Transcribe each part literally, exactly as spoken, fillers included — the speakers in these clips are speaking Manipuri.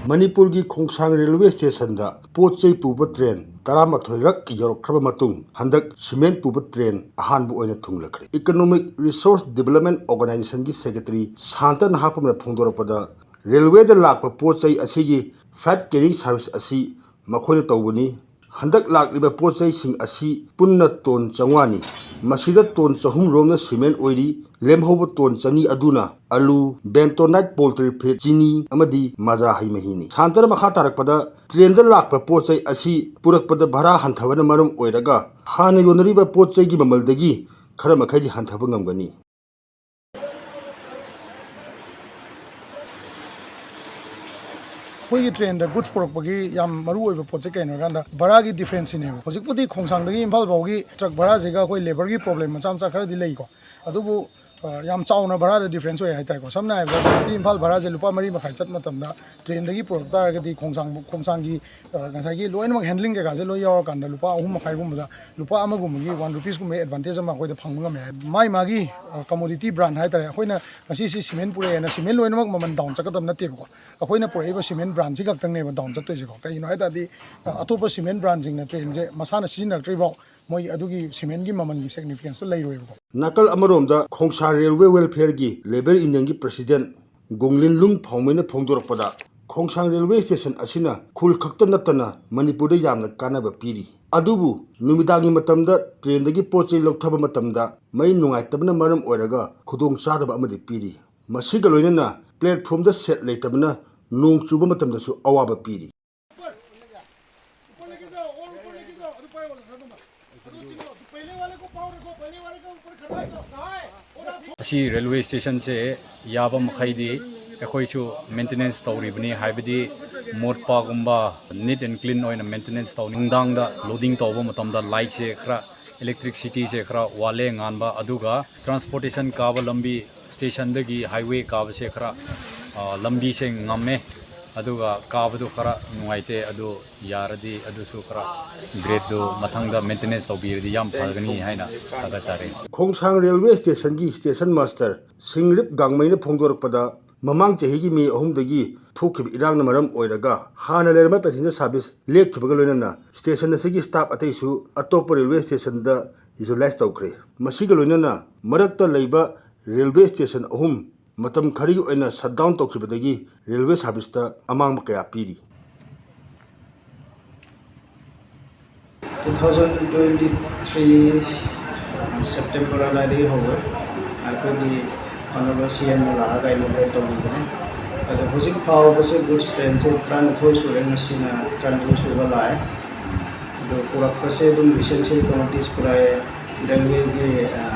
ꯃꯅꯤꯄꯨꯔꯒꯤ ꯈꯣꯡꯁꯥꯡ ꯔꯦꯜꯋꯦ ꯁ꯭ꯇꯦꯁꯟꯗ ꯄꯣꯠ ꯆꯩ ꯄꯨꯕ ꯇ꯭ꯔꯦꯟ ꯇꯔꯥꯃꯥꯊꯣꯏ ꯔꯛ ꯌꯧꯔꯛꯈ꯭ꯔꯕ ꯃꯇꯨꯡ, ꯍꯟꯗꯛ ꯁꯤꯃꯦꯟ ꯄꯨꯕ ꯇ꯭ꯔꯦꯟ ꯑꯍꯥꯟꯕ ꯑꯣꯏꯅ ꯊꯨꯡꯂꯈ꯭ꯔꯦ꯫ Economic Resource Development Organizationꯒꯤ secretary ꯁꯥꯟꯇꯅ ꯍꯥꯞꯄꯝꯅ ꯐꯣꯡꯗꯣꯔꯛꯄꯗ, ꯔꯦꯜꯋꯦꯗ ꯂꯥꯛꯄ ꯄꯣꯠ ꯆꯩ ꯑꯁꯤꯒꯤ freight carrying service ꯑꯁꯤ ꯃꯈꯣꯏꯅ ꯇꯧꯕꯅꯤ꯫ ꯍꯟꯗꯛ ꯂꯥꯛꯂꯤꯕ ꯄꯣꯠ ꯆꯩꯁꯤꯡ ꯑꯁꯤ ꯄꯨꯟꯅ ꯇꯣꯟ ꯆꯥꯝꯃꯉꯥꯅꯤ꯫ ꯃꯁꯤꯗ ꯇꯣꯟ ꯆꯍꯨꯝ ꯔꯣꯝꯅ ꯁꯤꯃꯦꯟ ꯑꯣꯏꯔꯤ꯫ ꯂꯦꯝꯍꯧꯕ ꯇꯣꯟ ꯆꯅꯤ ꯑꯗꯨꯅ ꯑꯂꯨ, Bentonite poultry feed, ꯆꯤꯅꯤ ꯑꯃꯗꯤ ꯃꯖꯥ ꯍꯩ ꯃꯍꯤꯅꯤ꯫ ꯁꯥꯟꯇꯅ ꯃꯈꯥ ꯇꯥꯔꯛꯄꯗ, ꯇ꯭ꯔꯦꯟꯗ ꯂꯥꯛꯄ ꯄꯣꯠ ꯆꯩ ꯑꯁꯤ ꯄꯨꯔꯛꯄꯗ ꯚꯔꯥ ꯍꯟꯊꯕꯅ ꯃꯔꯝ ꯑꯣꯏꯔꯒ ꯍꯥꯟꯅ ꯌꯣꯟꯅꯔꯤꯕ ꯄꯣꯠ ꯆꯩꯒꯤ ꯃꯃꯜꯗꯒꯤ ꯈꯔ ꯃꯈꯩꯗꯤ ꯍꯟꯊꯕ ꯉꯝꯒꯅꯤ꯫ ꯑꯩꯈꯣꯏꯒꯤ ꯇ꯭ꯔꯦꯟꯗ ꯒꯨꯗꯁ ꯄꯨꯔꯛꯄꯒꯤ ꯌꯥꯝ ꯃꯔꯨ ꯑꯣꯏꯕ ꯄꯣꯠꯁꯦ ꯀꯩꯅꯣ ꯍꯥꯏꯀꯥꯟꯗ, ꯚꯔꯥꯒꯤ ꯗꯤꯐ꯭ꯔꯦꯟꯁꯁꯤꯅꯦꯕ꯫ ꯍꯧꯖꯤꯛꯄꯨꯗꯤ ꯈꯣꯡꯁꯥꯡꯗꯒꯤ ꯏꯝꯐꯥꯜ ꯐꯥꯎꯒꯤ ꯇ꯭ꯔꯛ ꯚꯔꯥꯁꯤꯒ ꯑꯩꯈꯣꯏ ꯂꯦꯕꯔꯒꯤ ꯄ꯭ꯔꯣꯕ꯭ꯂꯦꯝ ꯃꯆꯥ ꯃꯆꯥ ꯈꯔꯗꯤ ꯂꯩꯀꯣ, ꯑꯗꯨꯕꯨ ꯑ, ꯌꯥꯝ ꯆꯥꯎꯅ ꯚꯔꯥꯗ ꯗꯤꯐ꯭ꯔꯦꯟꯁ ꯑꯣꯏ ꯍꯥꯏꯇꯥꯔꯦꯀꯣ꯫ ꯁꯝꯅ ꯍꯥꯏꯔꯕꯗ, ꯒꯨꯍꯥꯇꯤ ꯏꯝꯐꯥꯜ ꯚꯔꯥꯁꯦ ꯂꯨꯄꯥ ꯃꯔꯤ ꯃꯈꯥꯏ ꯆꯠꯄ ꯃꯇꯝꯗ, ꯇ꯭ꯔꯦꯟꯗꯒꯤ ꯄꯨꯔꯛ ꯇꯥꯔꯒꯗꯤ ꯈꯣꯡꯁꯥꯡ, ꯈꯣꯡꯁꯥꯡꯒꯤ, ꯑ, ꯉꯁꯥꯏꯒꯤ ꯂꯣꯏꯅꯃꯛ ꯍꯦꯟꯗ꯭ꯂꯤꯡ ꯀꯩꯀꯥꯁꯦ ꯂꯣꯏ ꯌꯥꯎꯔꯀꯥꯟꯗ ꯂꯨꯄꯥ ꯑꯍꯨꯝ ꯃꯈꯥꯏꯒꯨꯝꯕꯗ, ꯂꯨꯄꯥ ꯑꯃꯒꯨꯝꯕꯒꯤ ꯋꯥꯟ ꯔꯨꯄꯤꯁꯀꯨꯝꯕꯒꯤ ꯑꯦꯗꯚꯥꯟꯇꯦꯖ ꯑꯃ ꯑꯩꯈꯣꯏꯗ ꯐꯪꯕ ꯉꯝꯃꯦ ꯍꯥꯏ꯫ ꯃꯥꯏ ꯃꯥꯒꯤ, ꯑ, ꯀꯃꯣꯗꯤꯇꯤ ꯕ꯭ꯔꯥꯟ ꯍꯥꯏꯇꯥꯔꯦ꯫ ꯑꯩꯈꯣꯏꯅ ꯉꯁꯤ ꯁꯤ ꯁꯤꯃꯦꯟ ꯄꯨꯔꯛꯑꯦꯅ ꯁꯤꯃꯦꯟ ꯂꯣꯏꯅꯃꯛ ꯃꯃꯜ ꯗꯥꯎꯟ ꯆꯠꯀꯗꯕ ꯅꯠꯇꯦꯕꯀꯣ꯫ ꯑꯩꯈꯣꯏꯅ ꯄꯨꯔꯛꯏꯕ ꯁꯤꯃꯦꯟ ꯕ꯭ꯔꯥꯟꯁꯤ ꯈꯛꯇꯪꯅꯦꯕ ꯗꯥꯎꯟ ꯆꯠꯇꯣꯏꯁꯦꯀꯣ꯫ ꯀꯩꯒꯤꯅꯣ ꯍꯥꯏ ꯇꯥꯔꯗꯤ, ꯑ, ꯑꯇꯣꯞꯄ ꯁꯤꯃꯦꯟ ꯕ꯭ꯔꯥꯟꯁꯤꯡꯅ ꯇ꯭ꯔꯦꯟꯁꯦ ꯃꯁꯥꯅ ꯁꯤꯖꯤꯟꯅꯔꯛꯇ꯭ꯔꯤꯐꯥꯎ ꯃꯣꯏ ꯑꯗꯨꯒꯤ ꯁꯤꯃꯦꯟꯒꯤ ꯃꯃꯜꯒꯤ ꯁꯤꯒꯅꯤꯐꯤꯀꯦꯟꯁꯇꯣ ꯂꯩꯔꯣꯏꯕꯀꯣ꯫ ꯅꯥꯀꯜ ꯑꯃꯔꯣꯝꯗ, ꯈꯣꯡꯁꯥꯡ ꯔꯦꯜꯋꯦ ꯋꯦꯜꯐꯤꯌꯔꯒꯤ ꯂꯦꯕꯔ ꯌꯨꯅꯤꯌꯟꯒꯤ ꯄ꯭ꯔꯦꯁꯤꯗꯦꯟꯠ ꯒꯣꯡꯂꯤꯟꯂꯨꯡ ꯐꯥꯎꯃꯩꯅ ꯐꯣꯡꯗꯣꯔꯛꯄꯗ, ꯈꯣꯡꯁꯥꯡ ꯔꯦꯜꯋꯦ ꯁ꯭ꯇꯦꯁꯟ ꯑꯁꯤꯅ ꯈꯨꯜ ꯈꯛꯇ ꯅꯠꯇꯅ ꯃꯅꯤꯄꯨꯔꯗ ꯌꯥꯝꯅ ꯀꯥꯟꯅꯕ ꯄꯤꯔꯤ꯫ ꯑꯗꯨꯕꯨ ꯅꯨꯃꯤꯗꯥꯡꯒꯤ ꯃꯇꯝꯗ ꯇ꯭ꯔꯦꯟꯗꯒꯤ ꯄꯣꯠ ꯆꯩ ꯂꯧꯊꯕ ꯃꯇꯝꯗ ꯃꯩ ꯅꯨꯡꯉꯥꯏꯇꯕꯅ ꯃꯔꯝ ꯑꯣꯏꯔꯒ ꯈꯨꯗꯣꯡ ꯆꯥꯗꯕ ꯑꯃꯗꯤ ꯄꯤꯔꯤ꯫ ꯃꯁꯤꯒ ꯂꯣꯏꯅꯅ ꯄ꯭ꯂꯦꯠꯐꯣꯝꯗ ꯁꯦꯠ ꯂꯩꯇꯕꯅ ꯅꯣꯡ ꯆꯨꯕ ꯃꯇꯝꯗꯁꯨ ꯑꯋꯥꯕ ꯄꯤꯔꯤ꯫ ꯑꯁꯤ ꯔꯦꯜꯋꯦ ꯁ꯭ꯇꯦꯁꯟꯁꯦ ꯌꯥꯕ ꯃꯈꯩꯗꯤ ꯑꯩꯈꯣꯏꯁꯨ ꯃꯦꯟꯇꯦꯅꯦꯟꯁ ꯇꯧꯔꯤꯕꯅꯤ, ꯍꯥꯏꯕꯗꯤ ꯃꯣꯠꯄꯒꯨꯝꯕ ꯅꯤꯠ ꯑꯦꯟ ꯀ꯭ꯂꯤꯟ ꯑꯣꯏꯅ ꯃꯦꯟꯇꯦꯅꯦꯟꯁ ꯇꯧꯅꯤ꯫ ꯅꯨꯡꯗꯥꯡꯗ ꯂꯣꯗꯤꯡ ꯇꯧꯕ ꯃꯇꯝꯗ ꯂꯥꯏꯠꯁꯦ ꯈꯔ, ꯏꯂꯦꯛꯇ꯭ꯔꯤꯛꯁꯤꯇꯤꯁꯦ ꯈꯔ ꯋꯥꯠꯂꯦ ꯉꯥꯟꯕ, ꯑꯗꯨꯒ ꯇ꯭ꯔꯥꯟꯁꯄꯣꯔꯇꯦꯁꯟ ꯀꯥꯕ ꯂꯝꯕꯤ, ꯁ꯭ꯇꯦꯁꯟꯗꯒꯤ ꯍꯥꯏꯋꯦ ꯀꯥꯕꯁꯦ ꯈꯔ, ꯑ, ꯂꯝꯕꯤꯁꯦ ꯉꯝꯃꯦ, ꯑꯗꯨꯒ ꯀꯥꯕꯗꯨ ꯈꯔ ꯅꯨꯡꯉꯥꯏꯇꯦ꯫ ꯑꯗꯨ ꯌꯥꯔꯗꯤ ꯑꯗꯨꯁꯨ ꯈꯔ ꯒ꯭ꯔꯦꯠꯇꯨ ꯃꯊꯪꯗ ꯃꯦꯟꯇꯦꯅꯦꯟꯁ ꯇꯧꯕꯤꯔꯗꯤ ꯌꯥꯝ ꯐꯒꯅꯤ ꯍꯥꯏꯅ ꯊꯥꯒꯠꯆꯔꯤ꯫ ꯈꯣꯡꯁꯥꯡ ꯔꯦꯜꯋꯦ ꯁ꯭ꯇꯦꯁꯟꯒꯤ ꯁ꯭ꯇꯦꯁꯟ ꯃꯥꯁꯇꯔ ꯁꯤꯡꯔꯤꯞ ꯒꯥꯡꯃꯩꯅ ꯐꯣꯡꯗꯣꯔꯛꯄꯗ, ꯃꯃꯥꯡ ꯆꯍꯤꯒꯤ ꯃꯦ ꯑꯍꯨꯝꯗꯒꯤ ꯊꯣꯛꯈꯤꯕ ꯏꯔꯥꯡꯅ ꯃꯔꯝ ꯑꯣꯏꯔꯒ ꯍꯥꯟꯅ ꯂꯩꯔꯝꯕ ꯄꯦꯁꯦꯟꯖꯔ ꯁꯥꯔꯚꯤꯁ ꯂꯦꯞꯈꯤꯕꯒ ꯂꯣꯏꯅꯅ ꯁ꯭ꯇꯦꯁꯟ ꯑꯁꯤꯒꯤ ꯁ꯭ꯇꯥꯐ ꯑꯇꯩꯁꯨ ꯑꯇꯣꯞꯄ ꯔꯦꯜꯋꯦ ꯁ꯭ꯇꯦꯁꯟꯗ ꯌꯨꯇꯤꯂꯥꯏꯖ ꯇꯧꯈ꯭ꯔꯦ꯫ ꯃꯁꯤꯒ ꯂꯣꯏꯅꯅ ꯃꯔꯛꯇ ꯂꯩꯕ ꯔꯦꯜꯋꯦ ꯁ꯭ꯇꯦꯁꯟ ꯑꯍꯨꯝ ꯃꯇꯝ ꯈꯔꯒꯤ ꯑꯣꯏꯅ ꯁꯠ ꯗꯥꯎꯟ ꯇꯧꯈꯤꯕꯗꯒꯤ ꯔꯦꯜꯋꯦ ꯁꯥꯔꯚꯤꯁꯇ ꯑꯃꯥꯡꯕ ꯀꯌꯥ ꯄꯤꯔꯤ꯫ Two thousand twenty three September ꯑꯗꯨꯋꯥꯏꯗꯒꯤ ꯍꯧꯋꯦ꯫ ꯑꯩꯈꯣꯏꯒꯤ Honourable C M ꯅ ꯂꯥꯛꯑꯒ inaugurate ꯇꯧꯕꯤꯕꯅꯦ꯫ ꯑꯗꯣ ꯍꯧꯖꯤꯛ ꯐꯥꯎꯕꯁꯦ ꯒꯨꯗꯁ ꯇ꯭ꯔꯦꯟꯁꯦ ꯇꯔꯥꯅꯤꯊꯣꯏ ꯁꯨꯔꯦ, ꯉꯁꯤꯅ ꯇꯔꯥꯅꯤꯊꯣꯏ ꯁꯨꯕ ꯂꯥꯛꯑꯦ꯫ ꯑꯗꯣ ꯄꯨꯔꯛꯄꯁꯦ ꯑꯗꯨꯝ essential commodities ꯄꯨꯔꯛꯑꯦ, ꯔꯦꯜꯋꯦꯒꯤ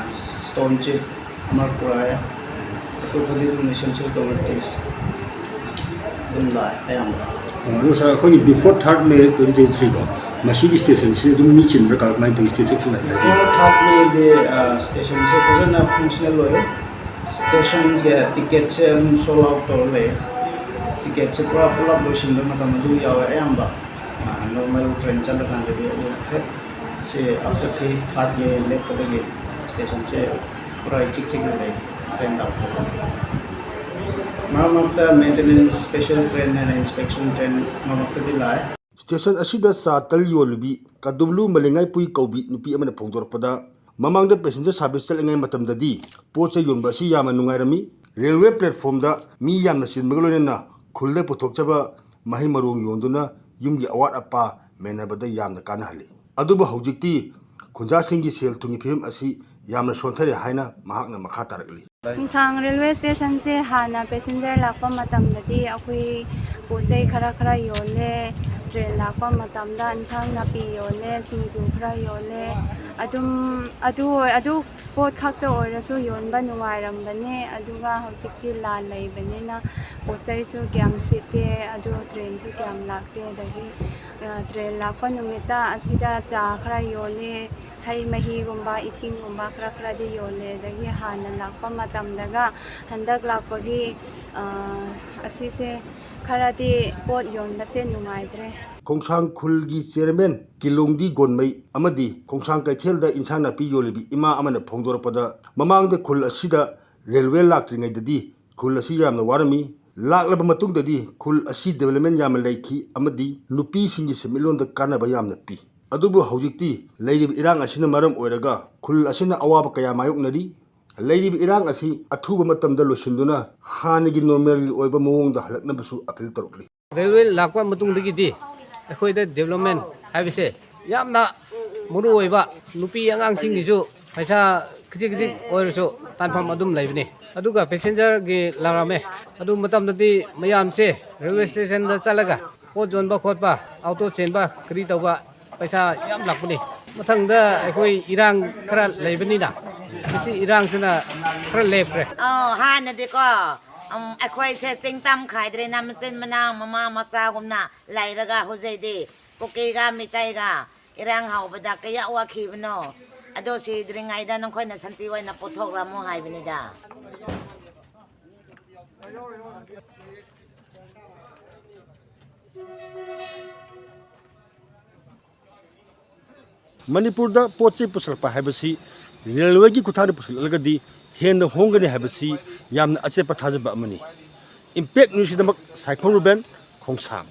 ꯁ꯭ꯇꯣꯟ ꯆꯤꯞ ꯑꯃ ꯄꯨꯔꯛꯑꯦ, ꯑꯇꯣꯞꯄꯗꯤ ꯑꯗꯨꯝ essential commodities ꯑꯗꯨꯝ ꯂꯥꯛꯑꯦ ꯑꯌꯥꯝꯕ꯫ ꯑꯗꯨ ꯁꯥꯔ, ꯑꯩꯈꯣꯏꯒꯤ before third May twenty twenty three ꯀꯣ, ꯃꯁꯤꯒꯤ ꯁ꯭ꯇꯦꯁꯟꯁꯤ ꯑꯗꯨꯝ ꯃꯤ ꯆꯤꯟꯕ꯭ꯔꯥ, ꯀꯃꯥꯏꯅ ꯇꯧꯋꯤ ꯁ꯭ꯇꯦꯁꯟ ꯐꯨꯜ ꯑꯣꯏꯕꯗ? Before third May ꯗꯤ ꯁ꯭ꯇꯦꯁꯟꯁꯦ ꯐꯖꯅ functional ꯑꯣꯏ꯫ ꯁ꯭ꯇꯦꯁꯟꯒꯤ ꯇꯤꯀꯦꯠꯁꯦ ꯑꯗꯨꯝ sold out ꯇꯧꯔ ꯂꯩ꯫ ꯇꯤꯀꯦꯠꯁꯦ ꯄꯨꯔꯥ ꯄꯨꯂꯞ ꯂꯣꯏꯁꯤꯟꯕ ꯃꯇꯝ ꯑꯗꯨ ꯌꯥꯎꯋꯦ ꯑꯌꯥꯝꯕ꯫ ꯅꯣꯔꯃꯦꯜ ꯇ꯭ꯔꯦꯟ ꯆꯠꯂꯀꯥꯟꯗꯗꯤ ꯑꯗꯨ ꯍꯦꯛ ꯁꯤ after three third May ꯂꯦꯞꯄꯗꯒꯤ ꯁ꯭ꯇꯦꯁꯟꯁꯦ ꯄꯨꯔꯥ ꯏꯆꯤꯛ ꯆꯤꯛꯅ ꯂꯩ꯫ ꯇ꯭ꯔꯦꯟ ꯂꯥꯛꯇꯕ ꯃꯔꯛ ꯃꯔꯛꯇ maintenance special train ꯍꯥꯏꯅ inspection train ꯃꯔꯛ ꯃꯔꯛꯇꯗꯤ ꯂꯥꯛꯑꯦ꯫ ꯁ꯭ꯇꯦꯁꯟ ꯑꯁꯤꯗ ꯆꯥ ꯇꯜ ꯌꯣꯜꯂꯤꯕꯤ ꯀꯗꯨꯝꯂꯨ ꯃꯂꯤꯉꯥꯏꯄꯨꯏ ꯀꯧꯕꯤ ꯅꯨꯄꯤ ꯑꯃꯅ ꯐꯣꯡꯗꯣꯔꯛꯄꯗ, ꯃꯃꯥꯡꯗ ꯄꯦꯁꯦꯟꯖꯔ ꯁꯥꯔꯚꯤꯁ ꯆꯠꯂꯤꯉꯩ ꯃꯇꯝꯗꯗꯤ ꯄꯣꯠ ꯆꯩ ꯌꯣꯟꯕ ꯑꯁꯤ ꯌꯥꯝꯅ ꯅꯨꯡꯉꯥꯏꯔꯝꯃꯤ꯫ ꯔꯦꯜꯋꯦ ꯄ꯭ꯂꯦꯠꯐꯣꯝꯗ ꯃꯤ ꯌꯥꯝꯅ ꯆꯤꯟꯕꯒ ꯂꯣꯏꯅꯅ ꯈꯨꯜꯗ ꯄꯨꯊꯣꯛꯆꯕ ꯃꯍꯩ ꯃꯔꯣꯡ ꯌꯣꯟꯗꯨꯅ ꯌꯨꯝꯒꯤ ꯑꯋꯥꯠ ꯑꯄꯥ ꯃꯦꯟꯅꯕꯗ ꯌꯥꯝꯅ ꯀꯥꯟꯅꯍꯜꯂꯤ꯫ ꯑꯗꯨꯕꯨ ꯍꯧꯖꯤꯛꯇꯤ ꯈꯨꯟꯖꯥꯁꯤꯡꯒꯤ ꯁꯦꯜ ꯊꯨꯝꯒꯤ ꯐꯤꯕꯝ ꯑꯁꯤ ꯌꯥꯝꯅ ꯁꯣꯟꯊꯔꯦ ꯍꯥꯏꯅ ꯃꯍꯥꯛꯅ ꯃꯈꯥ ꯇꯥꯔꯛꯂꯤ꯫ ꯈꯣꯡꯁꯥꯡ ꯔꯦꯜꯋꯦ ꯁ꯭ꯇꯦꯁꯟꯁꯦ ꯍꯥꯟꯅ ꯄꯦꯁꯦꯟꯖꯔ ꯂꯥꯛꯄ ꯃꯇꯝꯗꯗꯤ ꯑꯩꯈꯣꯏ ꯄꯣꯠ ꯆꯩ ꯈꯔ ꯈꯔ ꯌꯣꯜꯂꯦ, ꯇ꯭ꯔꯦꯟ ꯂꯥꯛꯄ ꯃꯇꯝꯗ ꯏꯟꯁꯥꯡ ꯅꯥꯄꯤ ꯌꯣꯜꯂꯦ, ꯁꯤꯡꯖꯨ ꯈꯔ ꯌꯣꯜꯂꯦ꯫ ꯑꯗꯨꯝ ꯑꯗꯨ ꯑꯣꯏ-, ꯑꯗꯨ ꯄꯣꯠ ꯈꯛꯇ ꯑꯣꯏꯔꯁꯨ ꯌꯣꯟꯕ ꯅꯨꯡꯉꯥꯏꯔꯝꯕꯅꯦ꯫ ꯑꯗꯨꯒ ꯍꯧꯖꯤꯛꯇꯤ ꯂꯥꯟ ꯂꯩꯕꯅꯤꯅ ꯄꯣꯠ ꯆꯩꯁꯨ ꯀꯌꯥꯝ ꯁꯤꯠꯇꯦ, ꯑꯗꯨ ꯇ꯭ꯔꯦꯟꯁꯨ ꯀꯌꯥꯝ ꯂꯥꯛꯇꯦ꯫ ꯑꯗꯒꯤ, ꯑ, ꯇ꯭ꯔꯦꯟ ꯂꯥꯛꯄ ꯅꯨꯃꯤꯠꯇ ꯑꯁꯤꯗ ꯆꯥ ꯈꯔ ꯌꯣꯜꯂꯦ, ꯍꯩ ꯃꯍꯤꯒꯨꯝꯕ, ꯏꯁꯤꯡꯒꯨꯝꯕ ꯈꯔ ꯈꯔꯗꯤ ꯌꯣꯜꯂꯦ꯫ ꯑꯗꯒꯤ ꯍꯥꯟꯅ ꯂꯥꯛꯄ ꯃꯇꯝꯗꯒ ꯍꯟꯗꯛ ꯂꯥꯛꯄꯒꯤ, ꯑ, ꯑꯁꯤꯁꯦ ꯈꯔꯗꯤ ꯄꯣꯠ ꯌꯣꯟꯕꯁꯦ ꯅꯨꯡꯉꯥꯏꯇ꯭ꯔꯦ꯫ ꯈꯣꯡꯁꯥꯡ ꯈꯨꯜꯒꯤ ꯆꯤꯌꯔꯃꯦꯟ ꯀꯤꯂꯣꯡꯗꯤ ꯒꯣꯟꯃꯩ ꯑꯃꯗꯤ ꯈꯣꯡꯁꯥꯡ ꯀꯩꯊꯦꯜꯗ ꯏꯟꯁꯥꯡ ꯅꯥꯄꯤ ꯌꯣꯜꯂꯤꯕꯤ ꯏꯃꯥ ꯑꯃꯅ ꯐꯣꯡꯗꯣꯔꯛꯄꯗ, ꯃꯃꯥꯡꯗ ꯈꯨꯜ ꯑꯁꯤꯗ ꯔꯦꯜꯋꯦ ꯂꯥꯛꯇ꯭ꯔꯤꯉꯩꯗꯗꯤ ꯈꯨꯜ ꯑꯁꯤ ꯌꯥꯝꯅ ꯋꯥꯔꯝꯃꯤ꯫ ꯂꯥꯛꯂꯕ ꯃꯇꯨꯡꯗꯗꯤ ꯈꯨꯜ ꯑꯁꯤ development ꯌꯥꯝꯅ ꯂꯩꯈꯤ ꯑꯃꯗꯤ ꯅꯨꯄꯤꯁꯤꯡꯒꯤ ꯁꯦꯟꯃꯤꯠꯂꯣꯟꯗ ꯀꯥꯟꯅꯕ ꯌꯥꯝꯅ ꯄꯤ꯫ ꯑꯗꯨꯕꯨ ꯍꯧꯖꯤꯛꯇꯤ ꯂꯩꯔꯤꯕ ꯏꯔꯥꯡ ꯑꯁꯤꯅ ꯃꯔꯝ ꯑꯣꯏꯔꯒ ꯈꯨꯜ ꯑꯁꯤꯅ ꯑꯋꯥꯕ ꯀꯌꯥ ꯃꯥꯌꯣꯛꯅꯔꯤ꯫ ꯂꯩꯔꯤꯕ ꯏꯔꯥꯡ ꯑꯁꯤ ꯑꯊꯨꯕ ꯃꯇꯝꯗ ꯂꯣꯏꯁꯤꯟꯗꯨꯅ ꯍꯥꯟꯅꯒꯤ normalꯒꯤ ꯑꯣꯏꯕ ꯃꯑꯣꯡꯗ ꯍꯜꯂꯛꯅꯕꯁꯨ appeal ꯇꯧꯔꯛꯂꯤ꯫ Railway ꯂꯥꯛꯄ ꯃꯇꯨꯡꯗꯒꯤꯗꯤ ꯑꯩꯈꯣꯏꯗ development ꯍꯥꯏꯕꯁꯦ ꯌꯥꯝꯅ ꯃꯔꯨ ꯑꯣꯏꯕ, ꯅꯨꯄꯤ ꯑꯉꯥꯡꯁꯤꯡꯒꯤꯁꯨ ꯄꯩꯁꯥ ꯈꯖꯤꯛ ꯈꯖꯤꯛ ꯑꯣꯏꯔꯁꯨ ꯇꯥꯟꯐꯝ ꯑꯗꯨꯝ ꯂꯩꯕꯅꯤ꯫ ꯑꯗꯨꯒ passengerꯒꯤ ꯂꯥꯛꯂꯝꯃꯦ꯫ ꯑꯗꯨ ꯃꯇꯝꯗꯗꯤ ꯃꯌꯥꯝꯁꯦ railway stationꯗ ꯆꯠꯂꯒ ꯄꯣꯠ ꯌꯣꯟꯕ ꯈꯣꯠꯄ, auto ꯆꯦꯟꯕ, ꯀꯔꯤ ꯇꯧꯕ, ꯄꯩꯁꯥ ꯌꯥꯝ ꯂꯥꯛꯄꯅꯤ꯫ ꯃꯊꯪꯗ ꯑꯩꯈꯣꯏ ꯏꯔꯥꯡ ꯈꯔ ꯂꯩꯕꯅꯤꯅ ꯃꯁꯤ ꯏꯔꯥꯡꯁꯤꯅ ꯈꯔ ꯂꯦꯞꯈ꯭ꯔꯦ꯫ ꯑꯧ, ꯍꯥꯟꯅꯗꯤꯀꯣ, ꯎꯝ, ꯑꯩꯈꯣꯏꯁꯦ ꯆꯤꯡ ꯇꯝ ꯈꯥꯏꯗ꯭ꯔꯦꯅ, ꯃꯆꯤꯟ ꯃꯅꯥꯎ ꯃꯃꯥ ꯃꯆꯥꯒꯨꯝꯅ ꯂꯩꯔꯒ ꯍꯧꯖꯤꯛꯇꯤ ꯀꯨꯀꯤꯒ ꯃꯤꯇꯩꯒ ꯏꯔꯥꯡ ꯍꯧꯕꯗ ꯀꯌꯥ ꯋꯥꯈꯤꯕꯅꯣ꯫ ꯑꯗꯣ ꯁꯤꯗ꯭ꯔꯤꯉꯩꯗ ꯅꯈꯣꯏꯅ ꯁꯥꯟꯇꯤ ꯑꯣꯏꯅ ꯄꯨꯊꯣꯛꯂꯝꯃꯣ ꯍꯥꯏꯕꯅꯤꯗ꯫ ꯃꯅꯤꯄꯨꯔꯗ ꯄꯣꯠ ꯆꯩ ꯄꯨꯁꯤꯜꯂꯛꯄ ꯍꯥꯏꯕꯁꯤ railwayꯒꯤ ꯈꯨꯠꯊꯥꯡꯗ ꯄꯨꯁꯤꯜꯂꯛꯂꯒꯗꯤ ꯍꯦꯟꯅ ꯍꯣꯡꯒꯅꯤ ꯍꯥꯏꯕꯁꯤ ꯌꯥꯝꯅ ꯑꯆꯦꯠꯄ ꯊꯥꯖꯕ ꯑꯃꯅꯤ꯫ Impact Newsꯀꯤꯗꯃꯛ ꯁꯥꯏꯈꯣꯝ ꯔꯨꯕꯦꯟ, ꯈꯣꯡꯁꯥꯝ꯫